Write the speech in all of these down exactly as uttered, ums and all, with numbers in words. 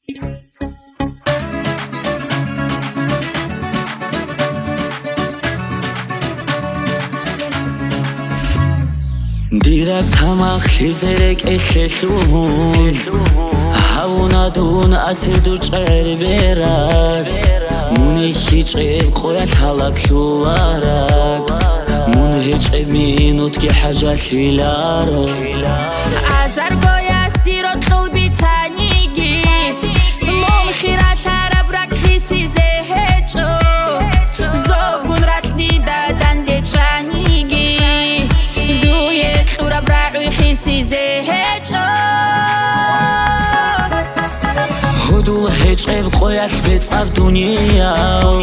Дираг тамахлъизе рекӀелъе лъугьун, гьавуна дун асир дур чӀегӀер берас. Мун ихьичӀеб къоялъ гьалаглъулараг, мун гьечӀеб минутги хӀажалъиларо. Азарго ясги рокьул бицаниги, мун хиралъараб ракӀ хисизе гьечӀо. Зобгун ракь дида данде чӀаниги, дуе кьураб рагӀи хисизе гьечӀо. Гьудул гьечӀеб къоялъ бецӀаб дуниял,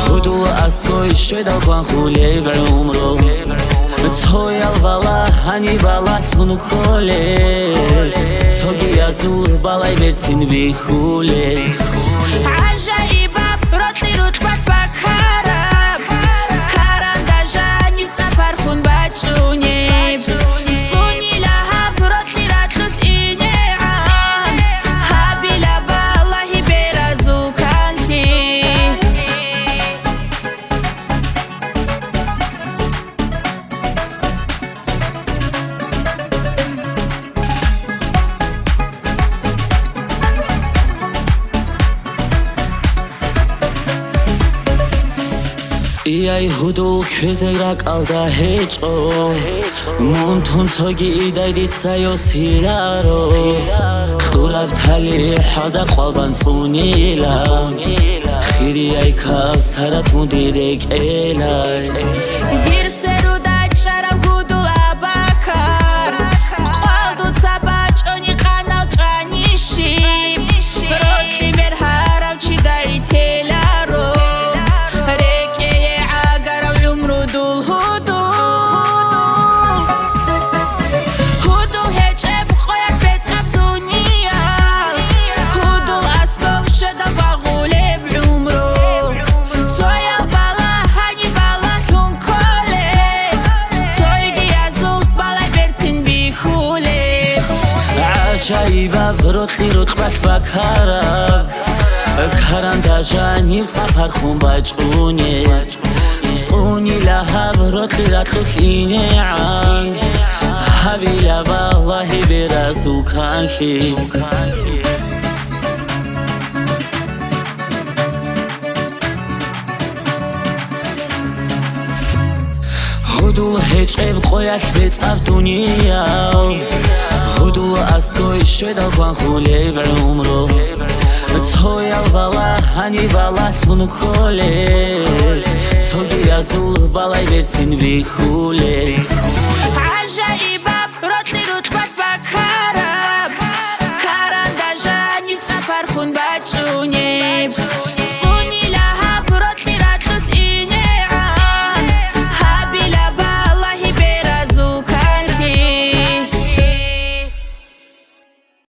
гьудул аскӀой щведал гвангъулеб гӀумру. Цоял бала гьаниб балалъун кколеб, цогиязул балай берцин бихьулеб. ГӀажаибаб рокьи рукьбат бакараб, карандашаниб цӀа пархун бачӀунеб. Цунила гьаб рокьи ракьулъ инегӀан, гьабила балагьи беразул канлъи. ЦӀияй гьудул кквезе ракӀалда гьечӀо, мун тун цоги идай дица йосиларо. Кьураб талихӀалда къвалбан цӀунила, хирияй кавсарат муди рекӀелай. Дир серуда чӀараб гьудул абакар, къвал дуца бачӀони къанал чӀанищиб, рокьи мергьарав чидай теларо, рекӀее гӀагарав гӀумру дул гьудул. Гьудул гьечӀеб къоялъ бецӀаб дуниял, гьудул аскӀов щведал багъулеб гӀумру. Цоял бала гьаниб балалъун кколеб, цойгиязул балай берцин бихьулеб. ГӀажаибаб рокьи рукьбалъ бакараб, карандашаниб цӀа пархун бачӀунеб. ЦӀунила гьаб рокьи ракьулъ инегӀан, гьабила балагьи беразул канлъи. Гьудул гьечӀеб къоялъ бецӀаб дуниял, гьудул аскӀой щведал гвангъулеб гӀумру. Цоял бала гьаниб балалъун кколеб, цогиязул балай берцин бихьулеб. ГӀажаиб